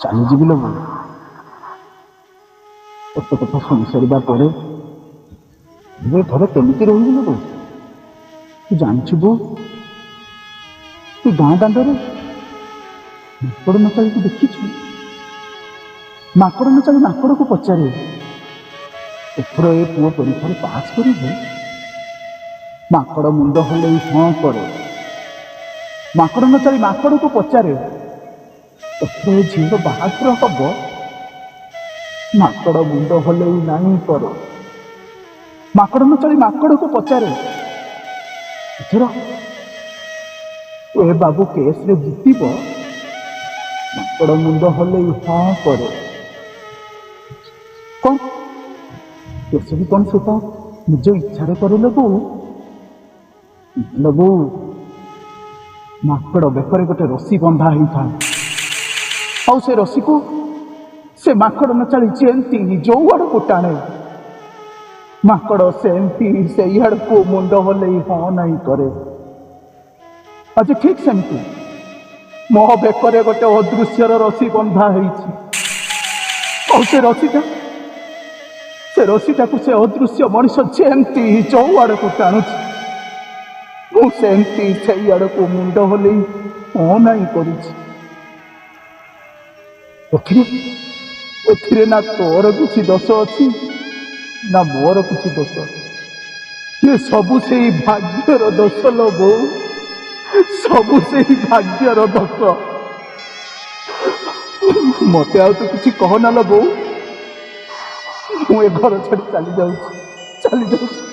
ଚାଲିଯିବି ଲୋ ବୋଉ। ଏତେ କଥା ଶୁଣି ସାରିବା ପରେ ମୁଁ ଏ ଘରେ କେମିତି ରହିବି ଲୋ ବୋଉ? ତୁ ଜାଣିଛୁ ବୋଉ, ତୁ ଗାଁ ଦାଣ୍ଡରେ ମାଙ୍କଡ଼ ନଚାଳିକୁ ଦେଖିଛୁ? ମାଙ୍କଡ଼ ନଚାଳି ମାଙ୍କଡ଼କୁ ପଚାରେ, ଏଥର ଏ ପୁଅ ପରୀକ୍ଷାରେ ପାସ୍ କରିବ? ମାଙ୍କଡ଼ ମୁଣ୍ଡ ହଲେଇ ହଁ କରେ। ମାଙ୍କଡ଼ ନଚାଳି ମାଙ୍କଡ଼କୁ ପଚାରେ, ଏଥର ଏ ଝିଅର ବାହାଘର ହବ? ମାଙ୍କଡ଼ ମୁଣ୍ଡ ହଲେଇ ନାହିଁ କରେ। ମାଙ୍କଡ଼ ନଚାଳି ମାଙ୍କଡ଼କୁ ପଚାରେ, ଏଥର ଏ ବାବୁ କେସରେ ଜିତିବ? ମାଙ୍କଡ଼ ମୁଣ୍ଡ ହଲେଇ ହଁ କରେ। କଣ ଏସବୁ କଣ ସେ ତା ନିଜ ଇଚ୍ଛାରେ କରେ ଲୋ ବୋଉ? ଲୋ ବୋଉ, ମାଙ୍କଡ଼ ବେକରେ ଗୋଟେ ରସି ବନ୍ଧା ହେଇଥାଏ, ଆଉ ସେ ରସିକୁ ସେ ମାଙ୍କଡ଼ ନଚାଳି ଯେମିତି ଯୋଉ ଆଡ଼କୁ ଟାଣେ, ମାଙ୍କଡ଼ ସେମିତି ସେଇ ଆଡ଼କୁ ମୁଣ୍ଡ ହଲେଇ ହଁ ନାହିଁ କରେ। ଆଜି ଠିକ ସେମିତି ମୋ ବେକରେ ଗୋଟେ ଅଦୃଶ୍ୟର ରସି ବନ୍ଧା ହେଇଛି, ଆଉ ସେ ରସିଟାକୁ ସେ ଅଦୃଶ୍ୟ ମଣିଷ ଯେମିତି ଯୋଉ ଆଡ଼କୁ ଟାଣୁଛି, ମୁଁ ସେମିତି ସେଇ ଆଡ଼କୁ ମୁଣ୍ଡ ହଲେଇ ହଁ ନାହିଁ କରୁଛି। ଏଥିରେ ନା ତୋର କିଛି ଦୋଷ ଅଛି ନା ମୋର କିଛି ଦୋଷ, ଏ ସବୁ ସେଇ ଭାଗ୍ୟର ଦୋଷ ଲୋ ବୋଉ, ସବୁ ସେଇ ଭାଗ୍ୟର ଦୋଷ। ମତେ ଆଉ ତୁ କିଛି କହନା ଲୋ ବୋଉ, ମୁଁ ଏ ଘର ଛାଡ଼ି ଚାଲି ଯାଉଛି, ଚାଲି ଯାଉଛି।